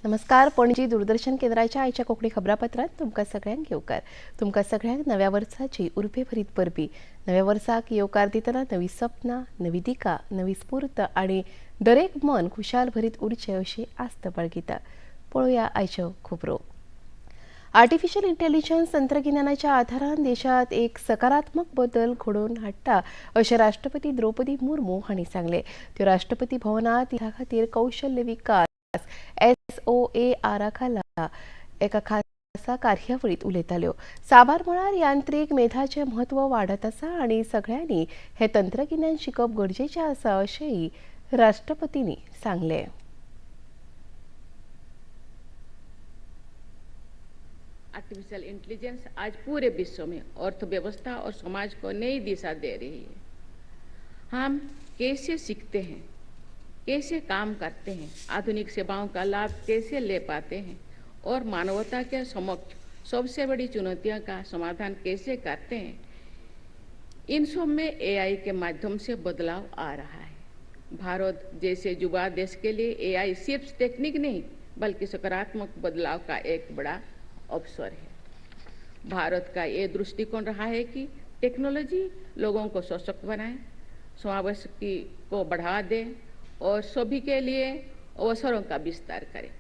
नमस्कार. पणजी दूरदर्शन केंद्राच्या आयच्या कोंकणी खबरापत्रांत तुमकां सगळ्यांक येवकार. तुमकां सगळ्यांक नव्या वर्साची उर्बेभरीत परबी. नव्या वर्साक येवकार दितना नवी सपनां, नवी दिका, नवी स्फूर्त आनी दरेक मन खुशाल भरीत उरचें अशी आस्त बाळगिता. पळोवया आयच्यो खबरो. आर्टिफिशियल इंटेलिजन्स तंत्रगिन्यानाच्या आधारान देशात एक सकारात्मक बदल घडोवन हाडटा अशें राष्ट्रपती द्रौपदी मुर्मू हांणी सांगलें. त्यो राष्ट्रपती भवनात ह्या खातीर कौशल्य विकास एसओएआरा खाला एका खासा कार्यावळीत उलयताल्यो. साबार मळार यांत्रिक मेधाचें म्हत्व वाडत आसा आनी सगळ्यांनी हें तंत्रगिन्यान शिकप गरजेचें आसा अशेंय राष्ट्रपतींनी सांगलें. आर्टिफिशियल इंटेलिजेंस आज पूरे विश्व में अर्थव्यवस्था और समाज को नई दिशा दे रही है। हम कैसे सीखते हैं, कैसे काम करते हैं, आधुनिक सेवाओं का लाभ कैसे ले पाते हैं और मानवता के समक्ष सबसे बड़ी चुनौतियों का समाधान कैसे करते हैं, इन सब में एआई के माध्यम से बदलाव आ रहा है। भारत जैसे युवा देश के लिए एआई सिर्फ टेक्निक नहीं, बल्कि सकारात्मक बदलाव का एक बड़ा अवसर है। भारत का ये दृष्टिकोण रहा है कि टेक्नोलॉजी लोगों को सशक्त बनाए, समावेश की को बढ़ावा दे और सभी के लिए अवसरों का विस्तार करे।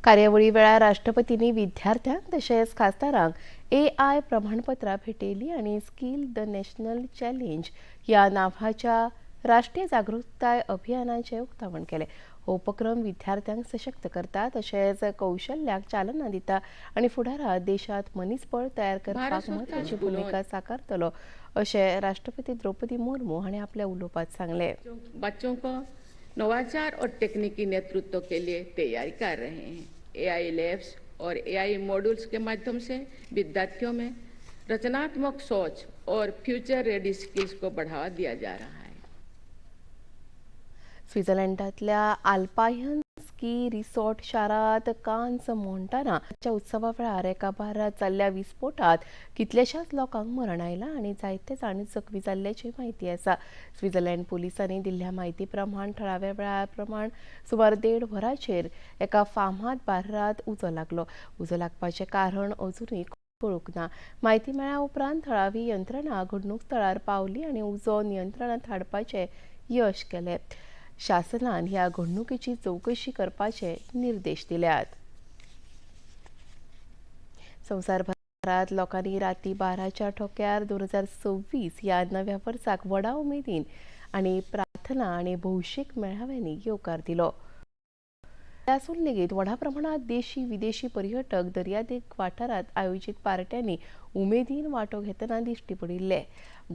कार्यावळी वेळार राष्ट्रपतींनी विद्यार्थ्यांक तशेंच खासदारांक एआय प्रमाणपत्रां भेटयलीं आनी स्किल the national चॅलेंज ह्या नांवाच्या राष्ट्रीय जागृताय अभियानाचें उक्तावण केलें. हो उपक्रम विद्यार्थ्यांक सशक्त करता तशेंच कौशल्याक चालना दिता आनी फुडारात देशांत मनीसबळ तयार करपाक भारत सरकार म्हत्वाची स्कुलों भुमिका साकारतलो अशें राष्ट्रपती द्रौपदी मुर्मू हांणी आपल्या उलोवपांत सांगलें. बच्चों को नवाचार और तकनीकी नेतृत्व के लिए तैयार कर रहे हैं। एआई लैब्स और एआई मॉड्यूल्स के माध्यम से विद्यार्थियों में रचनात्मक सोच और फ्यूचर रेडी स्किल्स को बढ़ावा दिया जा रहा है। स्वित्झर्लंडांतल्या आल्पायन स्की रिसॉर्ट शारांत कान्स मॉन्टानाच्या उत्सवा वेळार एका बारांत जाल्ल्या विस्फोटात कितल्याशाच लोकांक मरण आयलां आनी जायते जाण जखमी जाल्ल्याची म्हायती आसा. स्वित्झर्लंड पुलिसांनी दिल्ल्या म्हायती प्रमाण, थळाव्या वेळा प्रमाण सुमार 1.5 वरांचेर एका फार्मांत बारांत उजो लागलो. उजो लागपाचें कारण अजुनूय कळूंक ना. म्हायती मेळ्ळ्या उपरांत थळावी यंत्रणा घडणूक थळार पावली आनी उजो नियंत्रणांत हाडपाचें यश केलें. शासनान ह्या घडणुकेची चवकशी करपाचे निर्देश दिल्यात. संवसारभरात लोकांनी राती 12च्या ठोक्यार 2026 ह्या नव्या वर्साक व्हडा उमेदीन आनी प्रार्थना आनी भौशीक मेळाव्यांनी येवकार दिलो. आसून लेगीत व्हडा प्रमाणात देशी विदेशी पर्यटक दर्यादेग वाठारांत आयोजीत पार्ट्यांनी उमेदीन वांटो घेतना दिश्टी पडिल्ले.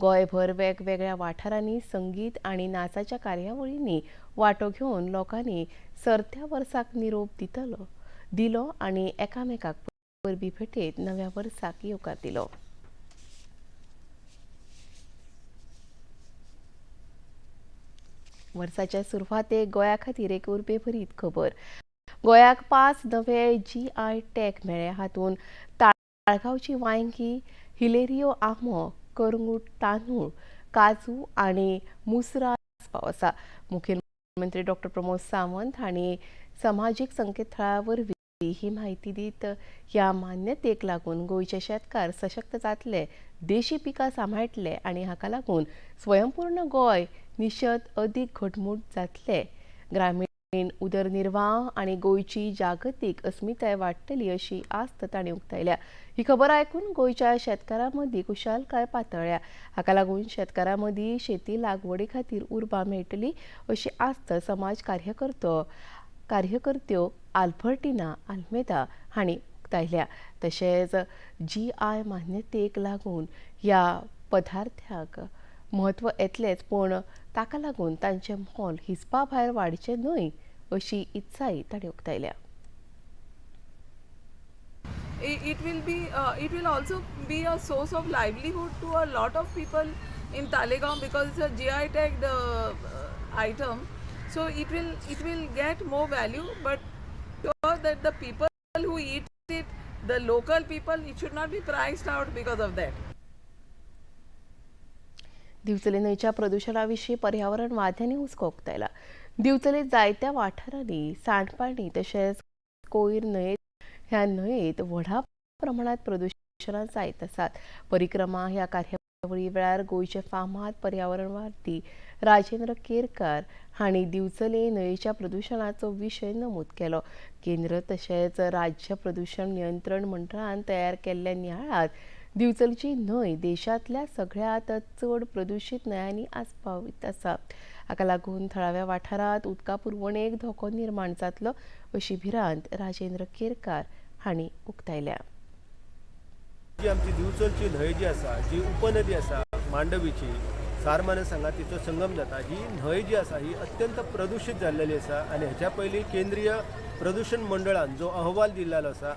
गोंयभर वेगवेगळ्या वाठारांनी संगीत आनी नाचाच्या कार्यावळींनी वांटो घेवन लोकांनी सरत्या वर्साक निरोप दिलो आनी एकामेकाक परबी भेटयत नव्या वर्साक येवकार दिलो. वर्साच्या सुरवातेक गोंया खातीर एक उर्बेभरीत खबर. गोंयाक 5 नवे जीआय टॅग मेळ्ळे. हातूंत ताळगांवची वांयगी, हिलेरियो आंबो, करंगूट तांदूळ, काजू आनी मुसरां आस्पाव आसा. मुखेलमंत्री डॉक्टर प्रमोद सावंत हांणी समाजीक संकेतथळा वरवीं ही म्हायती दीत ह्या मान्यतेक लागून गोंयचे शेतकार सशक्त जातले, देशी पिकां सांबाळटले आनी हाका लागून स्वयंपूर्ण गोंय निशत अदीक घटमूट जातले, ग्रामीण उदरनिर्वाह आनी गोंयची जागतीक अस्मिताय वाडटली अशी आस्त तांणी उक्तायल्या. ही खबर आयकून गोंयच्या शेतकारां मदीं खुशालकाय पातळ्ळ्या. हाका लागून शेतकारां मदीं शेती लागवडी खातीर उर्बा मेळटली अशी आस्त समाज कार्यकर्त्यो आल्बर्टिना आल्मेदा हांणी उक्तायल्या. तशेंच जीआय मान्यतेक लागून ह्या पदार्थाक म्हत्व येतलेंच, पूण ताका लागून तांचें मोल हिसपा भायर वाडचें न्हय अशी इत्साय तांणी उक्तायल्या. It will also be a source of livelihood to a lot of people in Talegaon because it's a GI tagged item. So it will get more value, but sure that the people who eat it, the local people, it should not be priced out because of that. Divchale न्हंयच्या प्रदुशणा विशीं पर्यावरणवाद्यांनी हुस्को उक्तायला. दिवचले जायत्या वाठारांनी सांडपाणी तशेंच कोयर न्हंयेत ह्या न्हंयेत व्हडा प्रमाणात प्रदुशणां जायत आसात. परिक्रमा ह्या कार्यावळी वेळार गोंयचे फामाद पर्यावरणवादी राजेंद्र केरकार हांणी दिवचले न्हंयेच्या प्रदुशणाचो विशय नमूद केलो. केंद्र तशेंच राज्य प्रदुशण नियंत्रण मंडळान तयार केल्ल्या नियाळांत दिवचलची न्हंय देशांतल्या सगळ्यांत चड प्रदुशीत न्हंयांनी आस्पावीत आसा. हाका लागून थळाव्या वाठारांत उदका पुरवणेक धोको निर्माण जातलो अशी भिरांत राजेंद्र केरकार हांणी उक्तायल्या. जी आमची दिवचलची न्हंय जी आसा, जी उपनदी आसा मांडवीची, सारमानस हांगा तिचो संगम जाता, ही न्हंय जी आसा ही अत्यंत प्रदुशीत जाल्लेली आसा. आनी हेच्या पयलीं केंद्रीय प्रदूशण मंडळान जो अहवाल दिल्लो आसा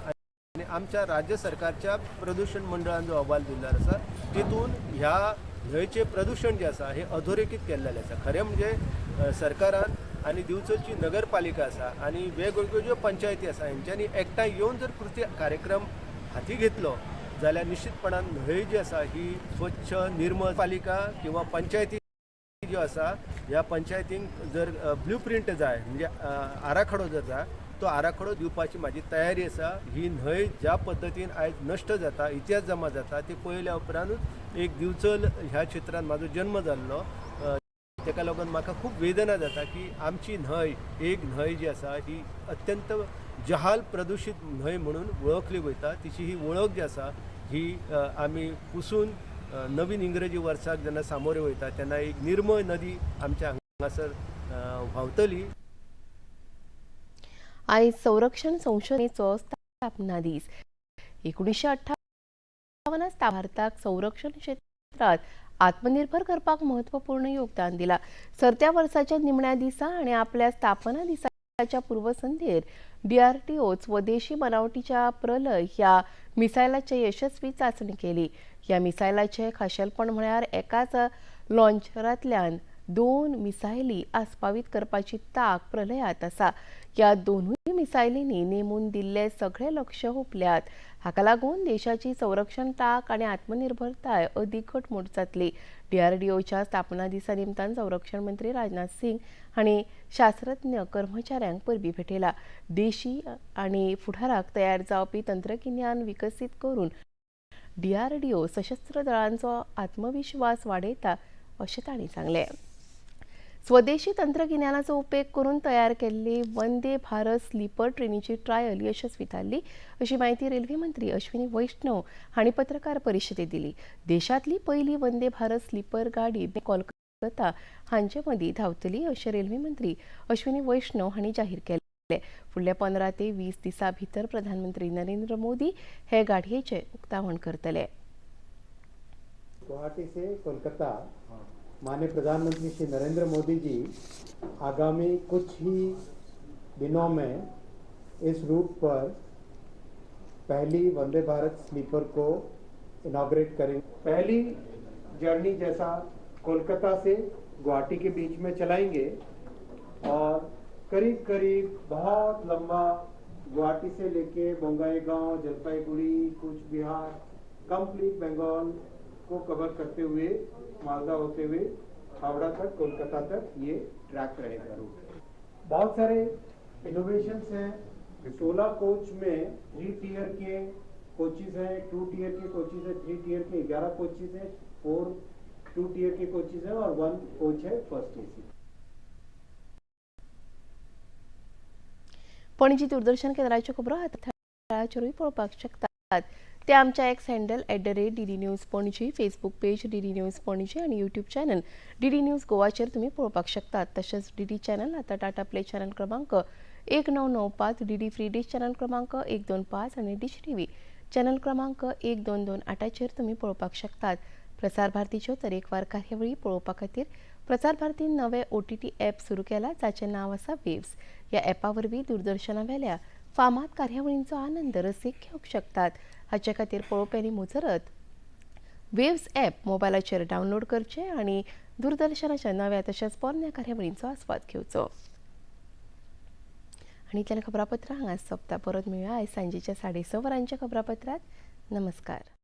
आनी आमच्या राज्य सरकारच्या प्रदूशण मंडळान जो अहवाल दिल्लो आसा तितून ह्या न्हंयचें प्रदूशण जें आसा हें अधोरेखीत केल्लेलें आसा. खरें म्हणजे सरकारान आनी दिवचलची नगरपालिका आसा आनी वेगवेगळ्यो ज्यो पंचायती आसा हेंच्यांनी एकठांय येवन जर कृती कार्यक्रम हाती घेतलो जाल्यार निश्चितपणान न्हंय जी आसा ही स्वच्छ निर्मळ पालिका किंवा पंचायती ज्यो आसा ह्या पंचायतींक जर ब्लू प्रिंट जाय म्हणजे आराखडो जर जाय तो आराखडो दिवपाची म्हाजी तयारी आसा. ही न्हंय ज्या पद्दतीन आयज नश्ट जाता, इतिहास जमा जाता ती पळयल्या उपरांतूच एक दिवचल ह्या क्षेत्रांत म्हाजो जन्म जाल्लो, ताका लागून म्हाका खूब वेदना जाता की आमची न्हंय एक न्हंय जी आसा ही अत्यंत जहाल प्रदुशीत न्हंय म्हणून वळखली वयता. तिची ही वळख जी आसा ही आमी पुसून नवीन इंग्रजी वर्साक जेन्ना सामोरे वयता तेन्ना एक निर्मळ नदी आमच्या हांगासर व्हांवतली. आयज संरक्षण संशोधनेचो स्थापना दीस. 1958 भारताक संरक्षण क्षेत्रांत आत्मनिर्भर करपाक महत्वपूर्ण योगदान दिला. सरत्या वर्साच्या निमण्या दिसा आनी आपल्या स्थापना दिसाच्या पूर्वसंध्येर डीआरडीओ स्वदेशी बनावटीच्या प्रलय ह्या मिसायलाचे यशस्वी चांचणी केली. ह्या मिसायलाचे खाशेलपण म्हळ्यार एकाच लॉन्चरांतल्यान 2 मिसायली आस्पावीत करपाची ताक प्रलयात आसा. ह्या दोनूय मिसायलींनी नेमून दिल्ले सगळे लक्ष हुपल्यात. हाका लागून देशाची संरक्षण ताक आनी आत्मनिर्भरताय अदीक घटमूट जातली. डीआरडीओच्या स्थापना दिसा निमतान संरक्षण मंत्री राजनाथ सिंग हांणी शास्त्रज्ञ कर्मचाऱ्यांक परबीं भेटयला. देशी आनी फुडाराक तयार जावपी तंत्रगिन्यान विकसीत करून डीआरडीओ सशस्त्र दळांचो आत्मविश्वास वाडयता अशें तांणी सांगलें. स्वदेशी तंत्रगिन्यानाचो उपेग करून तयार केल्ली वंदे भारत स्लीपर ट्रेनीची ट्रायल यशस्वी थारली अशी म्हायती रेल्वे मंत्री अश्विनी वैष्णव हांणी पत्रकार परिशदेत दिली. देशांतली पयली वंदे भारत स्लीपर गाडी कोलकाता हांचे मदीं धांवतली अशें रेल्वे मंत्री अश्विनी वैष्णव हांणी जाहीर केलें. फुडल्या 15 ते 20 दिसां भितर प्रधानमंत्री नरेंद्र मोदी हे गाडयेचें उक्तावण करतले. गुवाहाटी से कोलकाता माननीय प्रधानमंत्री श्री नरेंद्र मोदी जी आगामी कुछ ही दिनों में इस रूट पर पहली वंदे भारत स्लीपर को इनॉग्रेट करेंगे. पहली जर्नी जैसा कोलकाता से गुवाहाटी के बीच में चलाएंगे और करीब करीब बहुत लंबा गुवाहाटी से लेके बोंगाईगांव, जलपाईगुड़ी, कूच बिहार, कंप्लीट बंगाल को कवर करते हुए मालदा होते हुए हावड़ा तक, कोलकाता तक ये ट्रैक रहेगा रूट. बहुत सारे इनोवेशंस हैं. 16 कोच में 3 टियर के कोचेज हैं, 2 टियर के कोचेज हैं, 3 टियर के 11 कोचेज हैं, 4 2 टियर के कोचेज हैं और 1 कोच है फर्स्ट एसी. पणजी दूरदर्शन केंद्राच्यो खबरो हाताळाचेरूय पळोवपाक शकतात. ते आमच्या X handle @DD News Panaji, Facebook page DD News Panaji आनी यूट्यूब चॅनल डीडी न्यूज गोवाचेर तुमी पळोवपाक शकतात. तशेंच डीडी चॅनल आतां टाटा प्ले चॅनल क्रमांक 1995, डीडी फ्री डिश चॅनल क्रमांक 125 आनी डिश टीव्ही चॅनल क्रमांक 1228चेर तुमी पळोवपाक शकतात. प्रसार भारतीच्यो तरेकवार कार्यावळी पळोवपा खातीर प्रसार भारतीन नवे OTT app सुरू केला जाचें नांव आसा वेव्स. ह्या ॲपा वरवीं दूरदर्शनावेल्या फामाद कार्यावळींचो आनंद रसीक घेवंक शकतात. हाचे खातीर पळोवप्यांनी मुजरत वेव्स ॲप मोबायलाचेर डावनलोड करचें आनी दूरदर्शनाच्या नव्या तशेंच पोरण्या कार्यावळींचो आस्वाद घेवचो. आनी इतल्यान खबरापत्रां हांगा सोंपता. परत मेळया आयज सांजेच्या 6:30 वरांच्या खबरापत्रांत. नमस्कार.